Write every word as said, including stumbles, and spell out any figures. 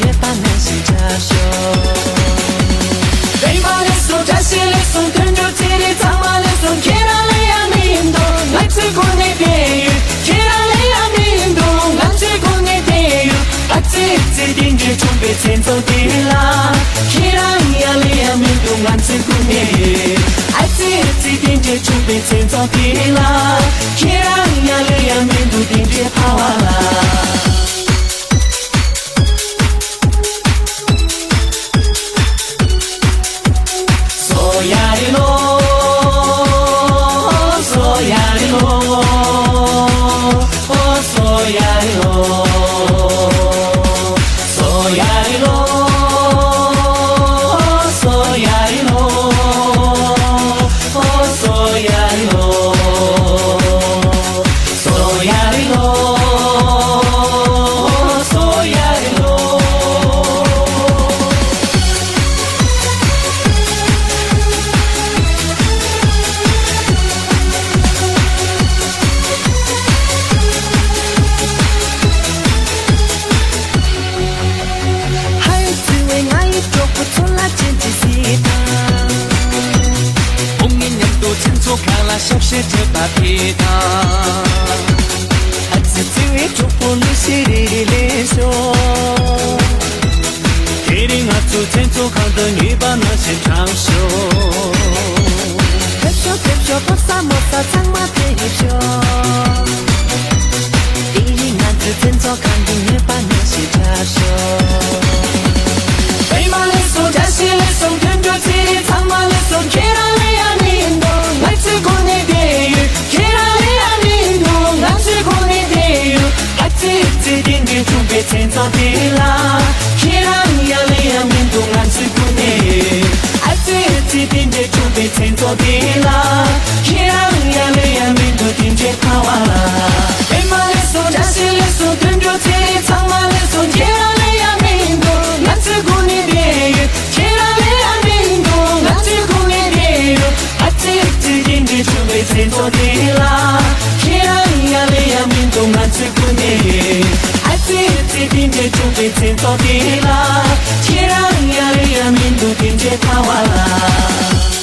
མེད་པ་ནང་བཞིན་བྱ་ཤོག་པད་མ་ལེགས་སོ། བཀྲ་ཤིས་ལེགས་སོ། དོན་གྲུབ་ཚེ་རིང་ཚང་མ་ལེགས་སོ། ཁྱེད་རང་ལ་ཡང་མི་འདུག་ང་ཚོའི་སྒོ་ནས་བསྡད་ཡོད། ཁྱེད་རང་ལ་ཡང་མི་འདུག་ང་ཚོའི་སྒོ་ནས་བསྡད་ཡོད། ཨ་ཙི་ཙི་དེ་འདྲའི་ཆུང་པའི་མཚན་ཚོགས་དེ་ལ། ཁྱེད་རང་ཡང་ལ་ཡང་མི་འདུག་ང་ཚོའི་སྒོ་ནས། ཨ་ཙི་ཙི་དེ་འདྲའི་ཆུང་པའི་མཚན་ཚོགས་དེ་ལ། ཁྱེད་རང་ཡང་ལ་ཡང་མི་འདུག་དེ་འདྲའི་ཕ་བ་ལ། ཧའི་བརྩེ་བའི་ང་ཡི་གྲོགས་པོ་ཚོ་ལ་ཅན་གྱི་སྲིད་དང་། བུ་ངའི་མཉམ་དུ་མཚན་ཚོགས་ཁག་ལ་ཞབས་ཕྱི་བྱེད་པ་ཕེབས་དང་། ཨ་ཙི་བརྩེ་བའི་གྲོགས་པོ་ལུས་ཤེས་རེ་རེ་ལེན་ཤོག་དེ་རིང་ང་ཚོ་མཚན་ཚོགས་ཁང་དུ་ཉོས་པ་ནང་བཞིན་དྲངས་ཤོག་ཕེབས་ཤོག་ཕེབས་ཤོག་ཕོ་གསར་མོ་གསར་ཚང་མ་ཕེབས་ཤོག་དེ་རིང་ང་ཚོའི་མཚན་ཚོགས་ཁང་འདི་ཉོས་པ་ནང་བཞིན་དྲངས་ཤོག་པད་མ་ལེགས་སོ། བཀྲ་ཤིས་ལེགས་སོ། དོན་གྲུབ་ཚེ་རིང་ཚང་མ་ལེགས་སོ། ཁྱེད་རང་ལ་ཡང་མི་འདུག་ང་ཚོའི་སྒོ་ནས་བསྡད་ཡོད། ཁྱེད་རང་ལ་ཡང་མི་འདུག་ང་ཚོའི་སྒོ་ནས་བསྡད་ཡོད། ཨ་ཙི་ཙི་དེ་འདྲའི་ཆུང་པའི་མཚན་ཚོགས་དེ་ལ། ཁྱེད་རང་ཡང་ལ་ཡང་མི་འདུག་ང་ཚོའི་སྒོ་ནས། ཨ་ཙི་ཙི་དེ་འདྲའི་ཆུང་པའི་མཚན་ཚོགས་དེ་ལ། ཁྱེད་རང་ཡང་ལ་ཡང་མི་འདུག་དེ་འདྲའི་ཕ་བ་ལ། པད་མ་ལེགས་སོ། བཀྲ་ཤིས་ལེགས་སོ། དོན་གྲུབ་ཚེ་རིང་ཚང་མ་ལེགས་སོ། ཁྱེད་རང་ལ་ཡང་མི་འདུག་ང་ཚོའི་སྒོ་ནས་བསྡད་ཡོད། ཁྱེད་རང་ལ་ཡང་མི་འདུག་ང་ཚོའི་སྒོ་ནས་བསྡད་ཡོད། ཨ་ཙི་ཙི་དེ་འདྲའི་ཆུང་པའི་མཚན་ཚོགས་དེ་ལ། ཁྱེད་རང་ཡང་ལ་ཡང་མི་འདུག་ང་ཚོའི་སྒོ་ནས། ཨ་ཙི་ཙི་དེ་འདྲའི་ཆུང་པའི་མཚན་ཚོགས་དེ་ལ། ཁྱེད་རང་ཡང་ལ་ཡང་མི་འདུག་དེ་འདྲའི་ཕ་བ་ལ།